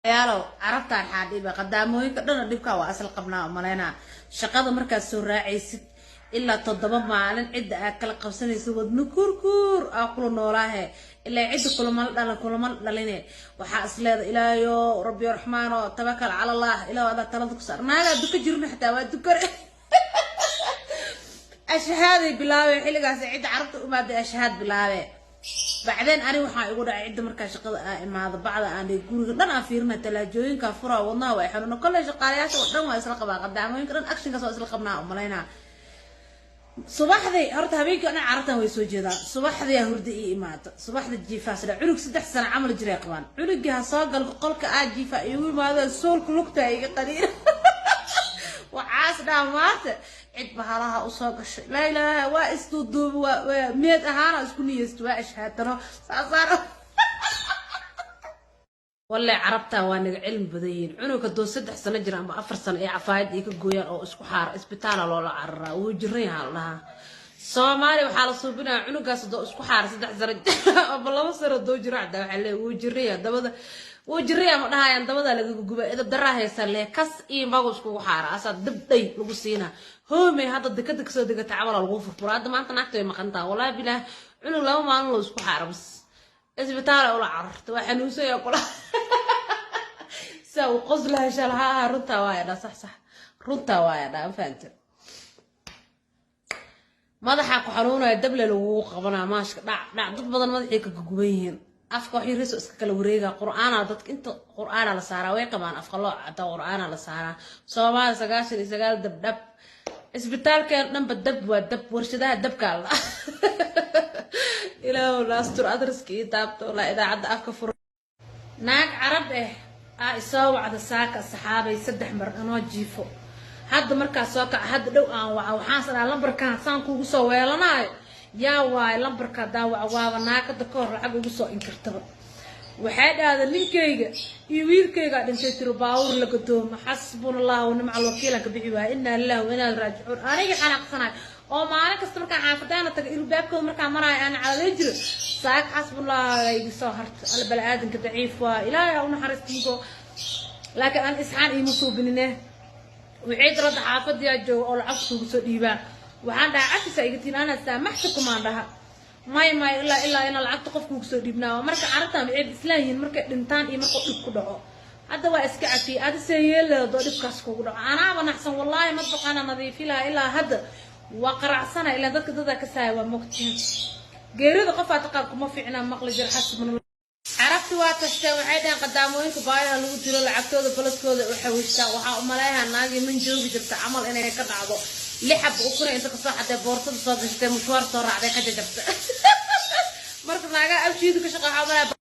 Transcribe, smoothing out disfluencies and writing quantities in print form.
Yaalow, carabtaan xaadhiba qadaamooyinka dhana dhibkaa waa asal qabnaa umalaynaa. Shaqada markaad soo raacaysid ilaa 7 maalin cidda aad kala qabsanaysa, wadno kurkuur aa kula noolaahe, ilaa cidda kulamala dhalan, kulamala dhaline. Waxaa is leeda, "Ilaahayo, rabbi raxmaano, tabakal cala Allah, ilaah adaa talada ku saar." Naagaa duka jirna xitaa waa dukare, ashahaaday bilaabeen xilligaas. Cidda carabta umaaday ashahaad bilaabe. Bacdeen ani waxaa igu dhacay, cidda markaa shaqada aa imaado, bacda aan dhig, guriga dhan aan fiirina, talaajooyinka furaa, wadnaha waa xanuuna. Kolley shaqaalayaasha oo dhan waa isla qabaa, qadaamooyinka dhan actionkaas waa isla qabnaa umalaynaa. Subaxdii horta, habeenkii o dhan carabtan way soo jeedaan. Subaxdii aa hurda ii imaado, subaxda jiifaas dha. Cunug 3 sano camal jiray qabaan. Cunugii ha soo galko qolka aa jiifa igu imaado, soolka lugta iga qaniina. Waxaas dhaa, maanta cid bahalaha usoo gashay. Laa ilaaha, waa isduuduuba, waa meed ahaana isku niyeysto, waa ashhaatano saasaan. Wallahi carabtan waa naga cilmi badan yihiin. Cunugka doo 3 sano jira ama 4 sano ee cafaayad ay ka gooyaan oo isku xaara, isbitaala loola cararaa, wuu jiran yahaa la dhahaa. Soomaaliya waxaa la suubinaya cunugaas doo isku xaara 3 sano ama 2 sano doo jiro xataa, waxaa leeyahay wuu jiran yaha. Dabada wuu jiran yaha ma dhahayaan, dabada lagaga guba, edab daraa haysa lee, kas iyo magu iskugu xaara, asaa dab dhay lagu siinaa. Hoomey hadda dekada kasoo degata camala lagu furfura. Hadda maanta naagta way maqantaa. Wallahi bilaah, cunug 2 maalin loo isku xaara, bas isbitaal ula cararta, waa xanuunsaya kula saa uu qoslaha shalha. Runtaa waaya dha, sax sax, runtaa waaya dha. Ma fahamte? Madaxa ku xanuunaya, dable lagugu qabanaa, maashka dhac dhac. Dad badan madaxay ka guguban yihiin, afka wax yariso iska kala wareega. Qur-aana dadka inta qur-aana la saaraa, way qabaan afka loo cada, qur-aana la saaraa. Soomaaliya 99 dab dhab, isbitaalkeen dhanba dab waa dab, warshadaha dabkaa la. Ilaahu laastur adreska ii taabto la idaacadda afka furo. Naag carab ah aa isoo wacda saaka, saxaabay, saddex mar anoo jiifo. Hadda markaa soo kaca, hadda dhow aan waca, waxaan sanaa lambarkaan saan kugu soo weelanaayo. Yaa waayo lambarka daawaca? Waaba naagada ka hor lacag ugu soo inkirtaba. Waxay dhahda, "Ninkayga iyo wiilkaygaa dhintay," tiro, "baawur la gadoomo." Xasbuna Allah wa nimcal wakiilan ka bixi waaya. Inaa lillahi wa inaa raajicuun. Aniga xanaaqsanayo oo maalin kasta markaan xaafadaana taga, ilbaabkooda markaan maraayo aan caladay jiro, saak xasbunallah iga soo harto. Alla bani aadanka daciif waa, Ilaahay ha u naxariisto mugo, laakiin aan isxaan iima suubinine. Waxay darada xaafadiyaa jooga oo lacag kuugu soo dhiibaa. Waxaan dhahaa, "Cafisa iga tiin, anaa saamaxta." Dhaha, "May, may, ilaa ilaa inaa lacagta qof kuugu soo dhiibnaa." Marka carabtan waxay islaan yihiin markay dhintaan iyo markuu dhib ku dhaco. Hadda waa iska cafiyey. Adi see yeeleedo dhibkaas kugu dhaco? Anaaba naxsan wallaahi, madbaqaana nadiifi lahaa ilaa hadda waa qaracsana, ilaa dadka dadaa ka saaya waa mogtihin. Geerida qofaa taqaan kuma fiicnaa, maqli jir. Xasbuna. Carabti waa tashteen, waxay dhaheen qadaamooyinka baayaha lagu dilo, lacagtooda baladkooda u xawiishtaan. Waxaa umaleeyaha naagii man joogi jirta camal inay ka dhacdo lix xaba ukuna inta kasoo xaday, boortada soo gashatay, mushwaar soo raacday, ka jajabta. Marka naagaa abshiidu ka shaqa, waxaa umaleeya.